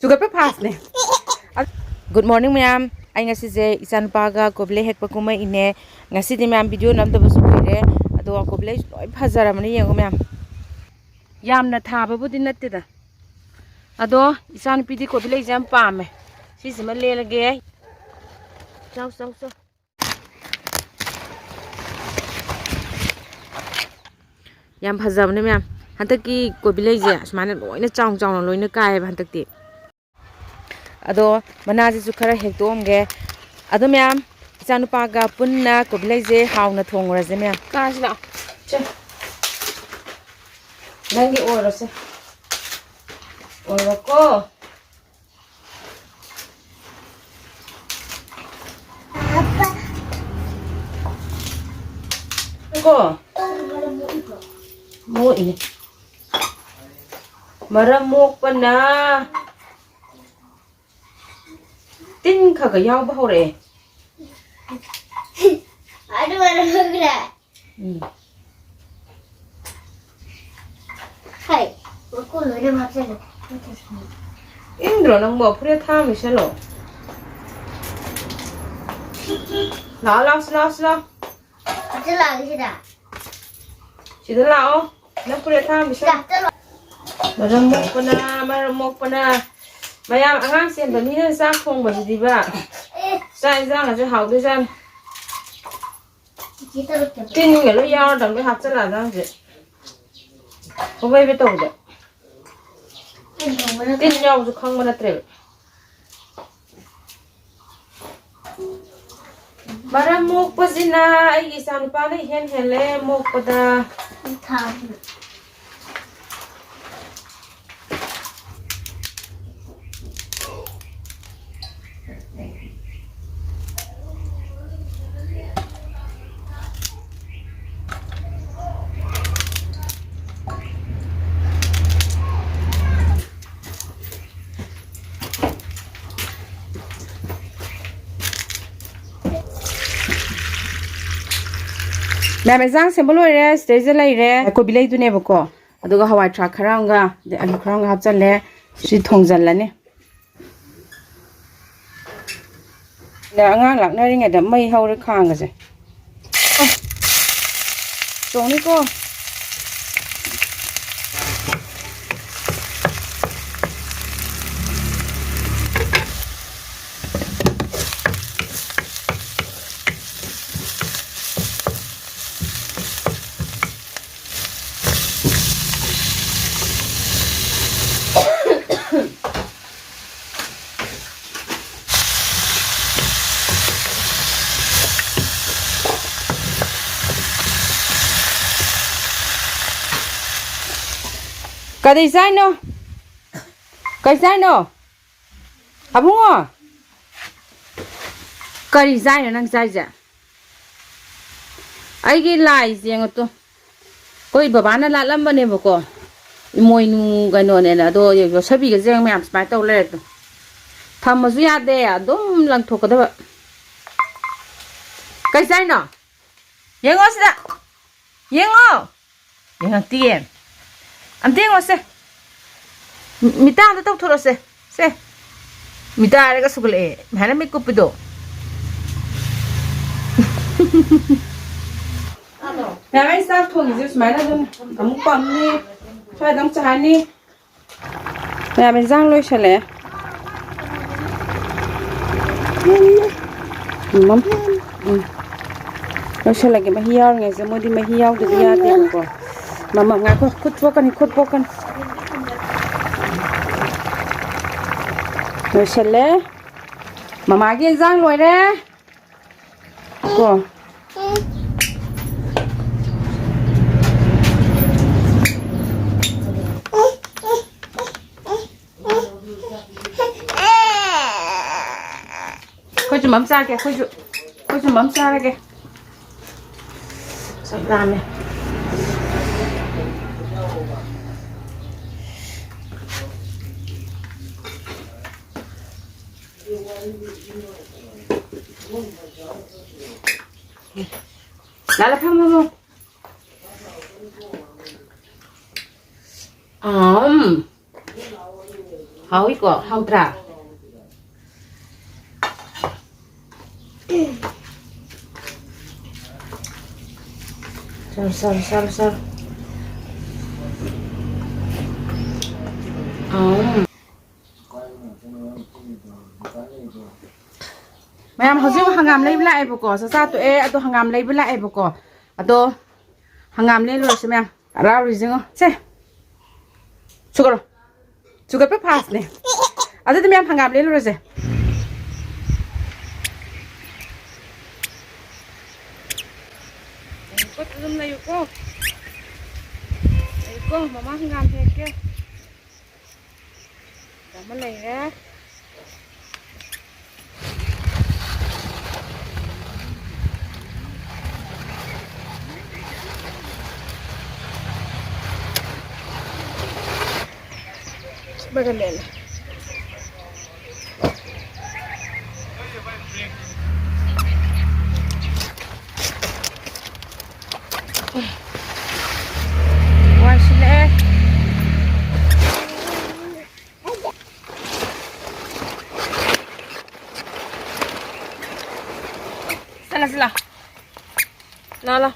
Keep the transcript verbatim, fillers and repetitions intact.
ꯆꯨꯒꯠꯄ ꯐꯥꯁꯅꯦ꯫ Good morning ꯃꯌꯥꯝ꯫ ꯑꯩ ꯉꯁꯤꯁꯦ ꯏꯆꯥꯅꯨꯄꯥꯒ ꯀꯣꯕꯤ ꯂꯩ ꯍꯦꯛꯄ ꯀꯨꯝꯃꯛꯏꯅꯦ꯫ ꯉꯁꯤꯗꯤ ꯃꯌꯥꯝ ꯚꯤꯗꯤꯑꯣ ꯅꯝꯗꯕꯁꯨ ꯀꯨꯏꯔꯦ꯫ ꯑꯗꯣ ꯀꯣꯕꯤ ꯂꯩꯁꯨ ꯂꯣꯏ ꯐꯖꯔꯕꯅꯤ, ꯌꯦꯡꯉꯣ ꯃꯌꯥꯝ꯫ ꯌꯥꯝꯅ ꯊꯥꯕꯕꯨꯗꯤ ꯅꯠꯇꯦꯗ꯫ ꯑꯗꯣ ꯏꯆꯥꯅꯨꯄꯤꯗꯤ ꯀꯣꯕꯤ ꯂꯩꯁꯦ ꯌꯥꯝ ꯄꯥꯝꯃꯦ꯫ ꯁꯤꯁꯤꯃ ꯂꯦꯜꯂꯒꯦ꯫ ꯆꯥꯎ, ꯆꯥꯎ, ꯆꯥꯎ꯫ ꯌꯥꯝ ꯐꯖꯕꯅꯦ ꯃꯌꯥꯝ꯫ ꯍꯟꯗꯛꯀꯤ ꯀꯣꯕꯤ ꯂꯩꯁꯦ ꯁꯨꯃꯥꯏꯅ ꯂꯣꯏꯅ ꯆꯥꯎ ꯆꯥꯎꯅ ꯂꯣꯏꯅ ꯀꯥꯏꯌꯦꯕ ꯍꯟꯗꯛꯇꯤ꯫ ꯑꯗꯣ ꯃꯅꯥꯁꯤꯁꯨ ꯈꯔ ꯍꯦꯛꯇꯣꯛꯑꯝꯒꯦ꯫ ꯑꯗꯣ ꯃꯌꯥꯝ, ꯏꯆꯥꯅꯨꯄꯥꯒ ꯄꯨꯟꯅ ꯀꯣꯕꯤ ꯂꯩꯁꯦ ꯍꯥꯎꯅ ꯊꯣꯡꯉꯨꯔꯁꯦ ꯃꯌꯥꯝ꯫ ꯀꯥꯁꯤ ꯂꯥꯛꯑꯣ꯫ ꯁꯦ꯫ ꯅꯪꯒꯤ ꯑꯣꯏꯔꯣꯁꯦ꯫ ꯑꯣꯏꯔꯣꯀꯣ꯫ ꯀꯣ? ꯃꯣꯛꯏꯅꯦ꯫ ꯃꯔꯝ ꯃꯣꯛꯄꯅ ꯇꯤꯟ ꯈꯔ ꯈꯔ ꯌꯥꯎꯕ ꯍꯧꯔꯛꯑꯦ꯫ ꯑꯗꯨ ꯃꯔꯝ ꯃꯣꯛꯈ꯭ꯔꯦ꯫ ꯎꯝ꯫ ꯍꯥꯏ, ꯃꯀꯨ ꯂꯣꯏꯅ ꯍꯥꯞꯆꯜꯂꯦ꯫ ꯏꯪꯗ꯭ꯔꯣ ꯅꯪꯕꯣ? ꯐꯨꯔꯤꯠ ꯑꯊꯥꯕ ꯂꯤꯠꯁꯜꯂꯣ꯫ ꯂꯥꯛꯑꯣ, ꯂꯥꯛꯑꯣ, ꯁꯤ ꯂꯥꯛꯑꯣ, ꯁꯤ ꯂꯥꯛꯑꯣ꯫ ꯍꯥꯞꯆꯜꯂꯛꯑꯒꯦ ꯁꯤꯗ꯫ ꯁꯤꯗ ꯂꯥꯛꯑꯣ꯫ ꯅꯪ ꯐꯨꯔꯤꯠ ꯑꯊꯥꯕ ꯂꯤꯠꯁꯜꯂꯣ꯫ ꯁꯤꯗ ꯍꯥꯞꯆꯜꯂꯣ꯫ ꯃꯔꯝ ꯃꯣꯛꯄꯅ, ꯃꯔꯝ ꯃꯣꯛꯄꯅ꯫ ꯃꯌꯥꯝ ꯑꯉꯥꯡ ꯆꯦꯟꯕ ꯃꯤꯅ ꯆꯥꯛ ꯊꯣꯡꯕꯁꯤꯗꯤꯕ꯫ ꯑꯦ꯫ ꯆꯥꯛ ꯏꯟꯖꯥꯡꯒꯁꯦ ꯍꯥꯎꯗꯣꯏꯖꯥꯠꯅꯤ꯫ ꯇꯤꯟꯒ ꯂꯣꯏ ꯌꯥꯎꯔꯗꯕꯅꯦ ꯍꯥꯞꯆꯜꯂꯛꯑꯗ ꯍꯧꯖꯤꯛ꯫ ꯍꯣꯕꯩꯕ ꯇꯧꯕꯗ꯫ ꯇꯤꯟ ꯌꯥꯎꯕꯁꯨ ꯈꯪꯕ ꯅꯠꯇ꯭ꯔꯦꯕ꯫ ꯃꯔꯝ ꯃꯣꯛꯄꯁꯤꯅ ꯑꯩꯒꯤ ꯏꯆꯥꯅꯨꯄꯥꯅ ꯏꯍꯦꯟ ꯍꯦꯜꯂꯦ ꯃꯣꯛꯄꯗ꯫ ꯃꯌꯥꯝ, ꯏꯟꯁꯥꯡ ꯁꯦꯝꯕ ꯂꯣꯏꯔꯦ꯫ ꯁꯤꯗꯩꯁꯤꯗ ꯂꯩꯔꯦ ꯀꯣꯕꯤ ꯂꯩꯗꯨꯅꯦꯕꯀꯣ, ꯑꯗꯨꯒ ꯍꯋꯥꯏ ꯊ꯭ꯔꯥꯛ ꯈꯔ ꯑꯃꯒ, ꯑꯗꯩ ꯑꯂꯨ ꯈꯔ ꯑꯃꯒ ꯍꯥꯞꯆꯜꯂꯦ꯫ ꯁꯤ ꯊꯣꯡꯖꯜꯂꯅꯤ꯫ ꯑꯉꯥꯡ ꯂꯥꯛꯅꯔꯤꯉꯩꯗ ꯃꯩ ꯍꯧꯔꯦ ꯈꯥꯡꯒꯁꯦ꯫ ꯑ, ꯆꯣꯡꯅꯤꯀꯣ꯫ ꯀꯔꯤ ꯆꯥꯏꯅꯣ? ꯀꯔꯤ ꯆꯥꯏꯅꯣ? ꯑꯕꯨꯡꯉꯣ, ꯀꯔꯤ ꯆꯥꯏꯅꯣ ꯅꯪ ꯆꯥꯏꯁꯦ? ꯑꯩꯒꯤ ꯂꯥꯏꯁꯦ ꯌꯦꯡꯉꯨ ꯇꯨ꯫ ꯑꯩꯈꯣꯏ ꯕꯕꯥꯅ ꯂꯥꯠꯂꯝꯕꯅꯦꯕꯀꯣ, ꯏꯃꯣꯏꯅꯨ ꯀꯩꯅꯣꯅꯦꯅ꯫ ꯑꯗꯣ ꯌꯣꯠꯁꯕꯤꯒꯁꯦ ꯃꯌꯥꯝ ꯁꯨꯃꯥꯏꯅ ꯇꯧ ꯂꯩꯔꯦ ꯇꯨ꯫ ꯊꯝꯃꯁꯨ ꯌꯥꯗꯦ, ꯑꯗꯨꯝ ꯂꯪꯊꯣꯛꯀꯗꯕ꯫ ꯀꯩ ꯆꯥꯏꯅꯣ? ꯌꯦꯡꯉꯣ ꯁꯤꯗ, ꯌꯦꯡꯉꯣ꯫ ꯌꯦꯡꯉꯛꯇꯤꯌꯦ꯫ ꯑꯝꯇ ꯌꯦꯡꯉꯣꯁꯦ꯫ ꯃꯤ-, ꯃꯤꯇꯥ ꯑꯝꯇ ꯇꯧꯊꯣꯔꯛꯑꯣꯁꯦ꯫ ꯁꯦ꯫ ꯃꯤꯇꯥ ꯍꯥꯏꯔꯒ ꯁꯨꯒꯠꯂꯛꯑꯦ꯫ ꯁꯨꯃꯥꯏꯅ ꯃꯤꯠ ꯀꯨꯞꯄꯤꯗꯣ꯫ ꯌꯥꯔꯦ, ꯆꯥꯛ ꯊꯣꯡꯉꯤꯁꯦ ꯁꯨꯃꯥꯏꯅ ꯑꯗꯨꯝ ꯑꯃꯨꯛ ꯄꯝꯅꯤ꯫ ꯁ꯭ꯋꯥꯏꯗ ꯑꯃꯨꯛ ꯆꯥꯍꯟꯅꯤ꯫ ꯃꯌꯥꯝ ꯏꯟꯖꯥꯡ ꯂꯣꯏꯁꯜꯂꯛꯑꯦ꯫ ꯎꯝ, ꯎꯝ꯫ ꯂꯣꯏꯁꯜꯂꯒꯦ, ꯃꯍꯤ ꯌꯥꯎꯔꯤꯉꯩꯁꯦ꯫ ꯃꯣꯏꯗꯤ ꯃꯍꯤ ꯌꯥꯎꯗꯗꯤ ꯌꯥꯗꯦꯕꯀꯣ꯫ ꯃꯃꯥ, ꯉꯥꯏꯈꯣ, ꯈꯨꯠ ꯄꯣꯛꯀꯅꯤ, ꯈꯨꯠ ꯄꯣꯛꯀꯅꯤ꯫ ꯂꯣꯏꯁꯜꯂꯦ꯫ ꯃꯃꯥꯒꯤ ꯏꯟꯖꯥꯡ ꯂꯣꯏꯔꯦ꯫ ꯀꯣ꯫ ꯑꯩꯈꯣꯏꯁꯨ ꯃꯝ ꯆꯥꯒꯦ, ꯑꯩꯈꯣꯏꯁꯨ, ꯑꯩꯈꯣꯏꯁꯨ ꯃꯝ ꯆꯥꯔꯒꯦ꯫ ꯆꯥꯛ ꯂꯥꯝꯃꯦ꯫ ꯂꯥꯂꯥ, ꯐꯝ, ꯐꯝ, ꯐꯝ꯫ ꯑꯝ꯫ ꯍꯥꯎꯏꯀꯣ? ꯍꯥꯎꯇ꯭ꯔꯥ? ꯆꯥꯔꯣ, ꯆꯥꯔꯣ, ꯆꯥꯔꯣ, ꯆꯥꯔꯣ꯫ ꯑꯥꯎ꯫ ꯃꯌꯥꯝ ꯍꯧꯖꯤꯛ ꯍꯪꯒꯥꯝ ꯂꯩꯕ ꯂꯥꯛꯑꯦꯕꯀꯣ, ꯆꯥꯛꯆꯥ ꯇꯣꯛꯑꯦ, ꯑꯗꯣ ꯍꯪꯒꯥꯝ ꯂꯩꯕ ꯂꯥꯛꯑꯦꯕꯀꯣ꯫ ꯑꯗꯣ ꯍꯪꯒꯥꯝ ꯂꯩꯔꯨꯔꯁꯤ ꯃꯌꯥꯝ꯫ ꯍꯔꯥꯎꯔꯤꯁꯤꯉꯣ꯫ ꯁꯦ꯫ ꯁꯨꯒꯠꯂꯣ꯫ ꯁꯨꯒꯠꯄ ꯐꯥꯁꯅꯦ꯫ ꯑꯗꯨꯗꯤ ꯃꯌꯥꯝ ꯍꯪꯒꯥꯝ ꯂꯩꯔꯨꯔꯁꯦ꯫ ꯂꯩꯌꯨꯀꯣ, ꯑꯗꯨꯝ ꯂꯩꯌꯨꯀꯣ꯫ ꯂꯩꯌꯨꯀꯣ, ꯃꯃꯥ ꯍꯪꯒꯥꯝ ꯍꯦꯛꯀꯦ꯫ ꯑꯃ ꯂꯩꯔꯦ꯫ ꯕꯒ ꯂꯦꯜꯂꯦ꯫ ꯋꯥꯏ ꯁꯤꯜꯂꯛꯑꯦ꯫ ꯆꯠꯂꯁꯤ ꯂꯥꯎ꯫ ꯂꯥꯎ, ꯂꯥꯎ꯫